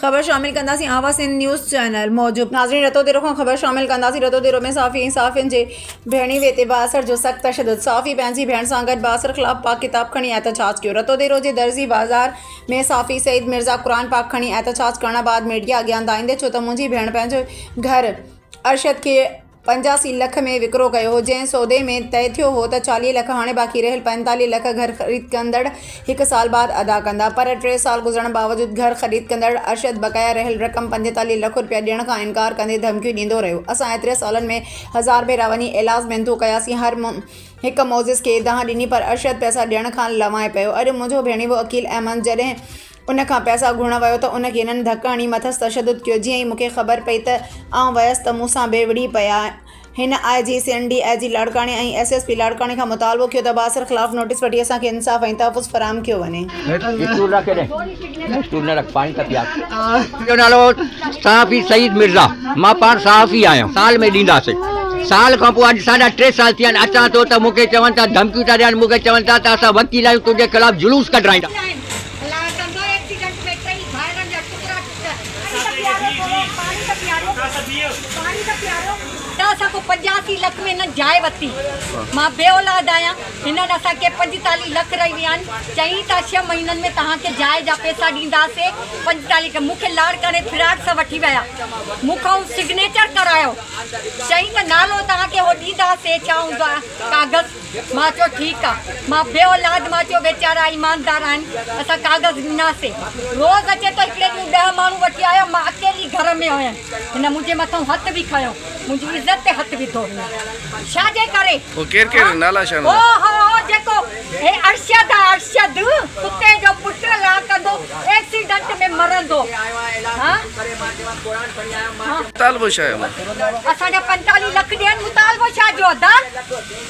خبر شامل ڪنداسين آواز سنڌ نيوز چينل موجب ناظرين رتوديرو کان خبر شامل ڪنداسين رتوديرو ۾ صحافي ۽ صحافين جي ڀيڻيوي تي بااثر جو سخت تشدد صحافي پنهنجي ڀيڻ سان گڏ بااثر خلاف پاڪ ڪتاب کڻي احتجاج ڪيو رتوديرو جي درزي بازار ۾ صحافي سعيد مرزا قرآن پاڪ کڻي احتجاج ڪرڻ بعد ميڊيا اڳيان دانهيندي چيو ته منهنجي ڀيڻ پنهنجو گهر ارشد کي 85 لک ۾ وڪرو ڪيو هو، جنهن سودي ۾ طئي ٿيو هو ته 40 لک هاڻي باقي رهيل 45 لک گهر خريد ڪندڙ هڪ سال بعد ادا ڪندا پر ٽي سال گذرڻ باوجود گهر خريد ڪندڙ ارشد بقايا رهيل رقم 45 لک رپيا ڏيڻ کان انڪار ڪندي ڌمڪيون ڏيندو رهيو. اسان ايتري سالن ۾ هزار ڀيرا وڃي ايلاز منٿون ڪياسين هر هڪ معزز کي دانهن ڏني پر ارشد پئسا ڏيڻ کان لنوائي پيو. اڄ منهنجو ڀيڻيوو عقيل احمد جڏهن ان کان پئسا گهرڻ ويو ته ان کي هنن ڌڪ هڻي مٿس تشدد ڪيو. جيئن ئي مون کي خبر پئي ته آئون ويس ته مون سان به وڙهي پيا. هن آء جي سنڌ، ڊي I جي لاڙڪاڻي ۽ ايس ايس پي لاڙڪاڻي کان مطالبو ڪيو ته بااثر خلاف نوٽيس وٺي اسان کي انصاف ۽ تحفظ فراهم ڪيو وڃي. منهنجو نالو صحافي سعيد مرزا مان پاڻ صحافي آهيان سال ۾ ڏينداسين سال کان پوء اڄ ساڍا ٽي سال ٿيا آهن اچان ٿو ته مون کي چون ٿا ڌمڪيون ٿا ڏين مون کي چون ٿا ته اسان وڪيل آهيون تنهنجي خلاف جلوس ڪڍرائيندا. ته اسان کان 85 لک ۾ هنن جاء ورتي. مان بي اولاد آهيان. هنن اسان کي 45 لک رهي ويا آهن. چيائين ته ڇهه مهينن ۾ توهان کي جاء جا پئسا ڏينداسين. 45 لک مون کي لاڙڪاڻي فراڊ سان وٺي ويا. مون کان سگنيچر ڪرايو. چيائين ته نالو توهان کي هو ڏينداسين ڇا هوندو آهي ڪاغذ. مان چيو ٺيڪ آ. مان بي اولاد مان چيو ويچارا ايماندار آهن اسان ڪاغذ ڏناسين. روز اچي ٿو هڪڙي ڏينهن ڏهه ماڻهو وٺي آيو مان اڪيلي گهر ۾ هيم. هن منهنجي مٿان هٿ به کنيو منهنجي عزت تي هٿ وڌو هن ڇا جي ڪري. هو ڪير ڪير نالا ڇا هو هو هو جيڪو هي ارشد آ ارشد ڪتي جو پٽ لا ڪندو ايڪسيڊنٽ ۾ مرندو ها. مطالبو ڇا آهي. اسان جا 45 لک ڏين مطالبو ڇا جو ادا.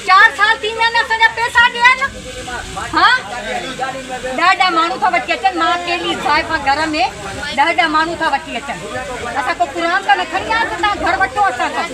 چار سال ٿي ويا آهن اسان جا پيسا ڏين ها ڏهه ڏهه ماڻهو ٿا وٺي اچن مان اڪيلي زائفان گهر ۾ ڏهه ڏهه ماڻهو ٿا وٺي اچن اسان ڪو قرآن ته نه کڻي آيا آهيون ته توهان گهر وٺو اسان کان.